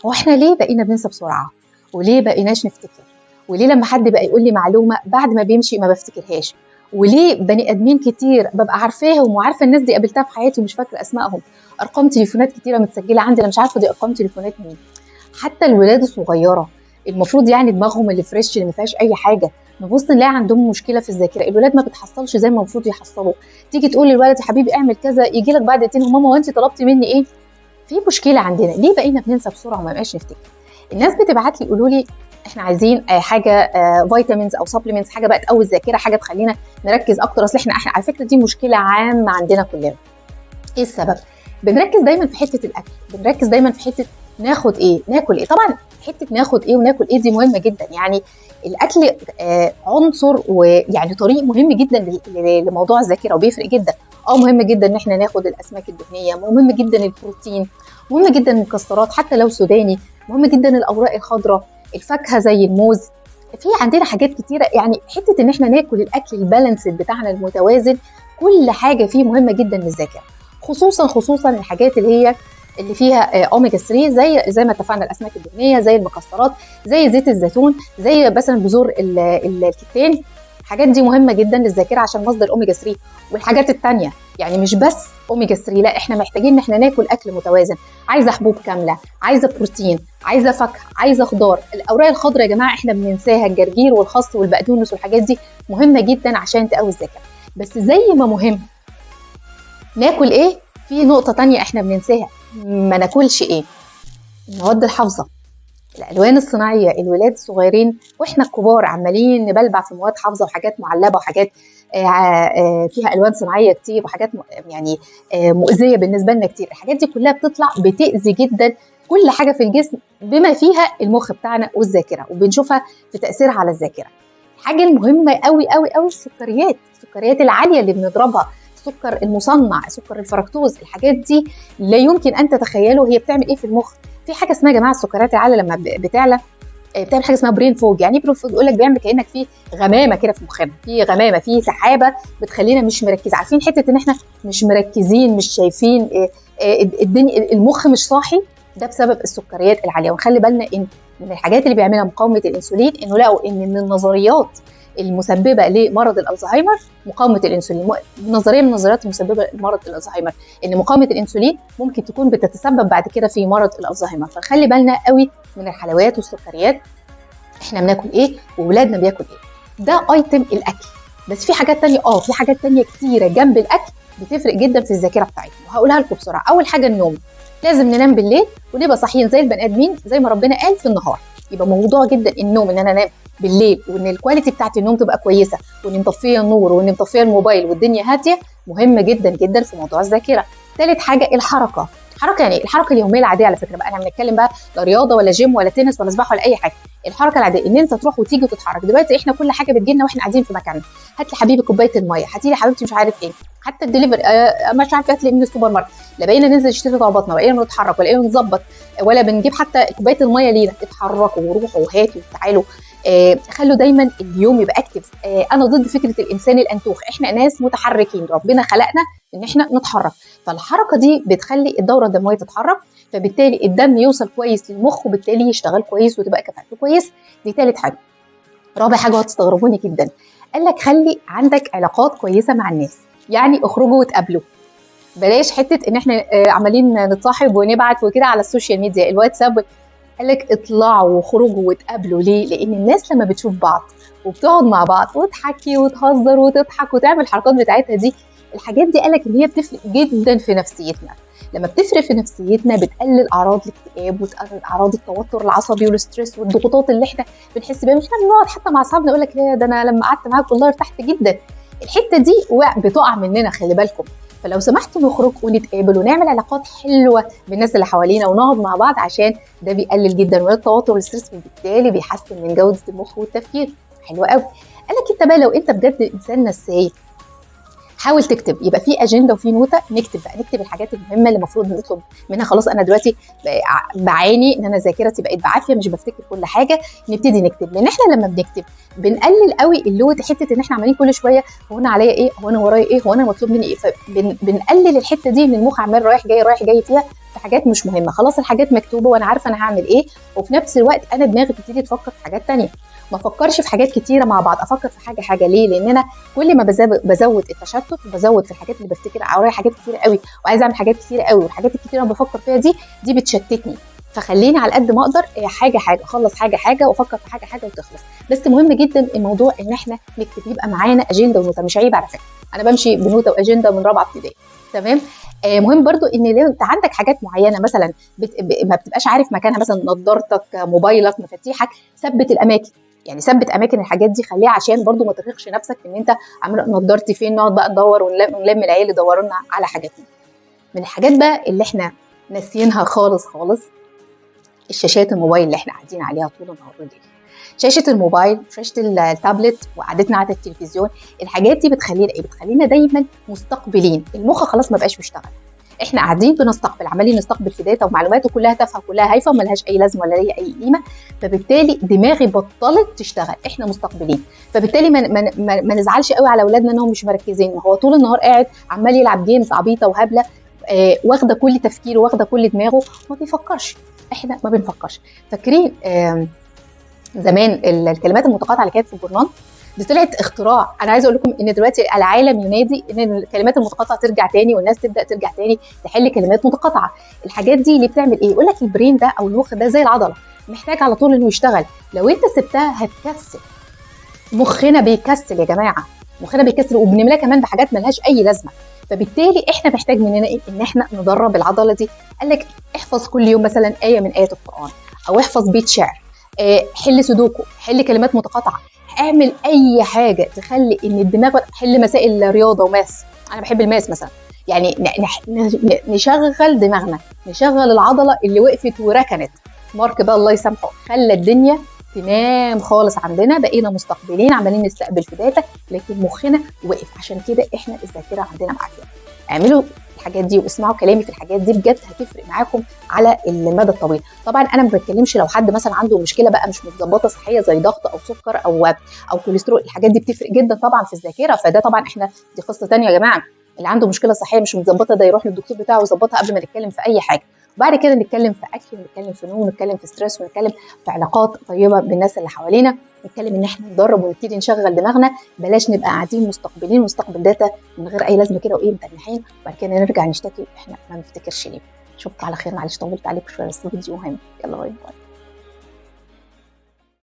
هو احنا ليه بقينا بننسى بسرعة؟ وليه بقيناش نفتكر؟ وليه لما حد بقى يقول لي معلومة بعد ما بيمشي ما بفتكرهاش؟ وليه بني ادمين كتير ببقى عارفاهم وعارفه الناس دي قابلتها في حياتي ومش فاكره اسمائهم؟ ارقام تليفونات كتيرة متسجله عندي انا مش عارفه دي ارقام تليفونات مين. حتى الولاد الصغيرة المفروض يعني دماغهم اللي fresh اللي ما فيهاش اي حاجة، نبص نلاقي عندهم مشكلة في الذاكرة. الولاد ما بتحصلش زي ما المفروض يحصلوا. تيجي تقول للولد يا حبيبي اعمل كذا، يجي لك بعد دقيقتين ماما وانت طلبتي مني ايه؟ في مشكلة عندنا، ليه بقينا بننسى بسرعة وما بقاش نفتكر؟ الناس بتبعت لي يقولوا لي احنا عايزين حاجة vitamins او supplements، حاجة بقى تقوي الذاكرة، حاجة تخلينا نركز اكتر. اصل احنا على فكرة دي مشكلة عامة عندنا كلنا. ايه السبب؟ بنركز دايما في حتة الاكل، بنركز دايما في حتة ناخد ايه، ناكل ايه. طبعا حتة ناخد ايه وناكل ايه دي مهمة جدا، يعني الاكل عنصر ويعني طريق مهم جدا لموضوع الذاكرة وبيفرق جدا. مهم جدا ان احنا ناخد الاسماك الدهنية، مهم جدا البروتين، مهم جدا المكسرات حتى لو سوداني، مهم جدا الاوراق الخضراء، الفاكهة زي الموز. في عندنا حاجات كتيرة، يعني حتة ان احنا ناكل الاكل ال balanced بتاعنا المتوازن، كل حاجة فيه مهمة جدا للذاكرة، خصوصا الحاجات اللي هي اللي فيها اوميجا 3 زي ما اتفقنا، الاسماك الدهنية، زي المكسرات، زي زيت الزيتون، زي مثلا بذور الكتان. الحاجات دي مهمة جدا للذاكرة عشان مصدر اوميجا 3 والحاجات الثانية. يعني مش بس اوميجا 3، لا احنا محتاجين ان احنا ناكل اكل متوازن. عايزه حبوب كاملة، عايزه بروتين، عايزه فاكهة، عايزه خضار. الاوراق الخضراء يا جماعة احنا بننساها، الجرجير والخس والبقدونس والحاجات دي مهمة جدا عشان تقوي الذاكرة. بس زي ما مهم ناكل ايه، في نقطة ثانية احنا بننساها، ما ناكلش ايه؟ المواد الحافظة، الالوان الصناعية. الولاد الصغيرين واحنا الكبار عمالين نبلبع في مواد حافظه وحاجات معلبه وحاجات فيها الوان صناعية كتير وحاجات يعني مؤذية بالنسبة لنا كتير. الحاجات دي كلها بتطلع بتاذي جدا كل حاجة في الجسم بما فيها المخ بتاعنا والذاكرة، وبنشوفها في تاثيرها على الذاكرة. الحاجة المهمة قوي قوي قوي السكريات، السكريات العالية اللي بنضربها، السكر المصنع، سكر الفركتوز، الحاجات دي لا يمكن ان تتخيلوا هي بتعمل ايه في المخ. في حاجة اسمها يا جماعة السكريات العالية لما بتعلى بتعمل حاجة اسمها brain fog. يعني ايه brain fog؟ يقول لك بيعمل كانك في غمامه كده في مخنا، في غمامه، في سحابه بتخلينا مش مركز. عارفين حتة ان احنا مش مركزين، مش شايفين الدنيا، المخ مش صاحي، ده بسبب السكريات العالية. ونخلي بالنا ان من الحاجات اللي بيعملها مقاومة الانسولين، انه لقوا ان من النظريات المسببه لمرض الالزهايمر مقاومة الانسولين. نظرية من النظريات المسببه لمرض الالزهايمر ان مقاومة الانسولين ممكن تكون بتتسبب بعد كده في مرض الالزهايمر. فخلي بالنا قوي من الحلويات والسكريات، احنا بناكل ايه واولادنا بياكل ايه. ده item الاكل. بس في حاجات تانية، في حاجات تانية كتيرة جنب الاكل بتفرق جدا في الذاكرة بتاعتنا، وهقولها لكم بسرعة. اول حاجة النوم، لازم ننام بالليل ونبقى صاحيين زي البني ادمين زي ما ربنا قال في النهار. يبقى موضوع جدا النوم، ان انا انام بالليل وان ال quality بتاعت النوم تبقى كويسة، وان مطفيه النور وان مطفيه الموبايل والدنيا هادية، مهم جدا جدا في موضوع الذاكرة. ثالث حاجة الحركة. الحركة يعني الحركة اليومية العادية على فكرة بقى، احنا بنتكلم بقى لا رياضة ولا جيم ولا تنس ولا سباحة ولا اي حاجة. الحركة العادية ان انت تروح وتيجي وتتحرك. دلوقتي احنا كل حاجة بتجي لنا واحنا قاعدين في مكاننا، هات لي حبيبي كوباية المية، هاتي لي حبيبتي مش عارف ايه، حتى الدليفري مش عارف هات لي من السوبر ماركت. لا بقينا ننزل نشتري طلباتنا، ولا بقينا نتحرك، ولا بقينا نظبط، ولا بنجيب حتى كوباية المية لينا. اتحركوا وروحوا وهاتوا وتعالوا، خلوا دايما اليوم يبقى active. انا ضد فكرة الانسان الانتوخ، احنا ناس متحركين، ربنا خلقنا ان احنا نتحرك. فالحركه دي بتخلي الدورة الدموية تتحرك، فبالتالي الدم يوصل كويس للمخ وبالتالي يشتغل كويس وتبقى كفاءته كويس. دي ثالث حاجة. رابع حاجة وهتستغربوني جدا، قال لك خلي عندك علاقات كويسة مع الناس، يعني اخرجوا وتقابلوا. بلاش حتة ان احنا عمالين نتصاحب ونبعت وكده على ال social media، الواتساب. قال لك اطلعوا وخرجوا وتقابلوا. ليه؟ لان الناس لما بتشوف بعض وبتقعد مع بعض وتحكي وتهزر وتضحك وتعمل الحركات بتاعتها دي، الحاجات دي قال لك ان هي بتفرق جدا في نفسيتنا. لما بتفرق في نفسيتنا بتقلل اعراض الاكتئاب وتقلل اعراض التوتر العصبي وال stress والضغوطات اللي احنا بنحس بيها. احنا بنقعد حتى مع اصحابنا يقول لك ده انا لما قعدت معاك والله ارتحت جدا. الحتة دي بتقع مننا، خلي بالكم. فلو سمحتوا نخرج ونتقابل ونعمل علاقات حلوة بالناس اللي حوالينا ونقعد مع بعض، عشان ده بيقلل جدا من التوتر وال stress، وبالتالي بيحسن من جوده المخ والتفكير. حلو قوي. قال لك انت بقى لو انت بجد انسان نساي، حاول تكتب، يبقى في اجندة وفي نوته، نكتب بقى، نكتب الحاجات المهمة اللي المفروض نطلب منها. خلاص انا دلوقتي بعاني ان انا ذاكرتي بقت بعافية، مش بفتكر كل حاجة، نبتدي نكتب. لان احنا لما بنكتب بنقلل قوي ال load، حتة ان احنا عمالين كل شوية هو انا عليا ايه، هو انا ورايا ايه، هو انا مطلوب مني ايه. فبنقلل الحتة دي ان المخ عمال رايح جاي رايح جاي فيها، في حاجات مش مهمة. خلاص الحاجات مكتوبة وانا عارفه انا هعمل ايه، وفي نفس الوقت انا دماغي بتبتدي تفكر في حاجات تانية. ما افكرش في حاجات كتيرة مع بعض، افكر في حاجة حاجة. ليه؟ لان انا كل ما بزود التشتت وبزود في الحاجات اللي بفتكر، ورايا حاجات كتيرة قوي وعايزه اعمل حاجات كتيرة قوي، والحاجات الكتيرة اللي بفكر فيها دي بتشتتني. فخليني على قد ما اقدر حاجة حاجة، اخلص حاجة حاجة وافكر في حاجة حاجة وتخلص. بس مهم جدا الموضوع ان احنا نكتب، يبقى معانا اجندة ونوته. مش عيب على فكرة، انا بمشي بنوته واجنده من رابعه ابتدائي، تمام. مهم برضو ان لو انت عندك حاجات معينة مثلا ما بتبقاش عارف مكانها، مثلا نظارتك، موبايلك، مفاتيحك، ثبت الاماكن. يعني ثبت اماكن الحاجات دي، خليها عشان برضو ما ترهقش نفسك ان انت عامل نظارتي فين، نقعد بقى ندور ونلم العيال يدوروا لنا على حاجاتنا. من الحاجات بقى اللي احنا ناسيينها خالص خالص، الشاشات الموبايل اللي احنا قاعدين عليها طول النهار والليل. شاشة الموبايل، شاشة التابلت، وقعدتنا على التلفزيون، الحاجات دي بتخلينا ايه؟ بتخلينا دايما مستقبلين. المخ خلاص ما بقاش بيشتغل، احنا قاعدين بنستقبل، عمالين نستقبل في data ومعلومات وكلها تافهة وكلها هايفة وملهاش اي لازمه ولا ليها اي قيمة. فبالتالي دماغي بطلت تشتغل، احنا مستقبلين. فبالتالي ما نزعلش قوي على اولادنا انهم مش مركزين، ما هو طول النهار قاعد عمال يلعب games عبيطه وهبله، واخده كل تفكيره واخده كل دماغه، ما بيفكرش. احنا ما بنفكرش. فاكرين زمان الكلمات المتقاطعه اللي كانت في الجورنال دي؟ طلعت اختراع. انا عايزه اقول لكم ان دلوقتي العالم ينادي ان الكلمات المتقاطعه ترجع تاني، والناس تبدا ترجع تاني تحل كلمات متقاطعه. الحاجات دي اللي بتعمل ايه؟ يقول لك ال brain ده او المخ ده زي العضلة، محتاج على طول انه يشتغل. لو انت سبتها هتكسل. مخنا بيكسل يا جماعة، مخنا بيكسل، وبنملاه كمان بحاجات ملهاش اي لازمه. فبالتالي احنا محتاج مننا ايه؟ ان احنا ندرب العضلة دي. قال لك احفظ كل يوم مثلا ايه من ايات القران، او احفظ بيت شعر، حل سودوكو، حل كلمات متقاطعه، اعمل اي حاجة تخلي ان الدماغ، حل مسائل رياضة و math، انا بحب ال math مثلا. يعني نشغل دماغنا، نشغل العضلة اللي وقفت وركنت. مارك بقى الله يسامحه خلى الدنيا تمام خالص عندنا، بقينا مستقبلين عمالين نستقبل في data، لكن مخنا وقف. عشان كده احنا الذاكرة عندنا معافيه. اعملوا الحاجات دي واسمعوا كلامي في الحاجات دي، بجد هتفرق معاكم على المدى الطويل. طبعا انا ما بتكلمش لو حد مثلا عنده مشكلة بقى مش متظبطه صحية زي ضغط او سكر او كوليسترول، الحاجات دي بتفرق جدا طبعا في الذاكرة. فده طبعا احنا دي قصة ثانية يا جماعة. اللي عنده مشكلة صحية مش متظبطه ده يروح للدكتور بتاعه ويظبطها قبل ما نتكلم في اي حاجة. وبعد كده نتكلم في اكل، ونتكلم في نوم، ونتكلم في stress، ونتكلم في علاقات طيبة بالناس اللي حوالينا، نتكلم ان احنا ندرب ونبتدي نشغل دماغنا. بلاش نبقى قاعدين مستقبلين ونستقبل data من غير اي لازمه كده وايه متنحين، وبعد كده نرجع نشتكي احنا ما بنفتكرش ليه. اشوفكم على خير. معلش طولت عليكم شوية بس الفيديو مهم. يلا bye bye.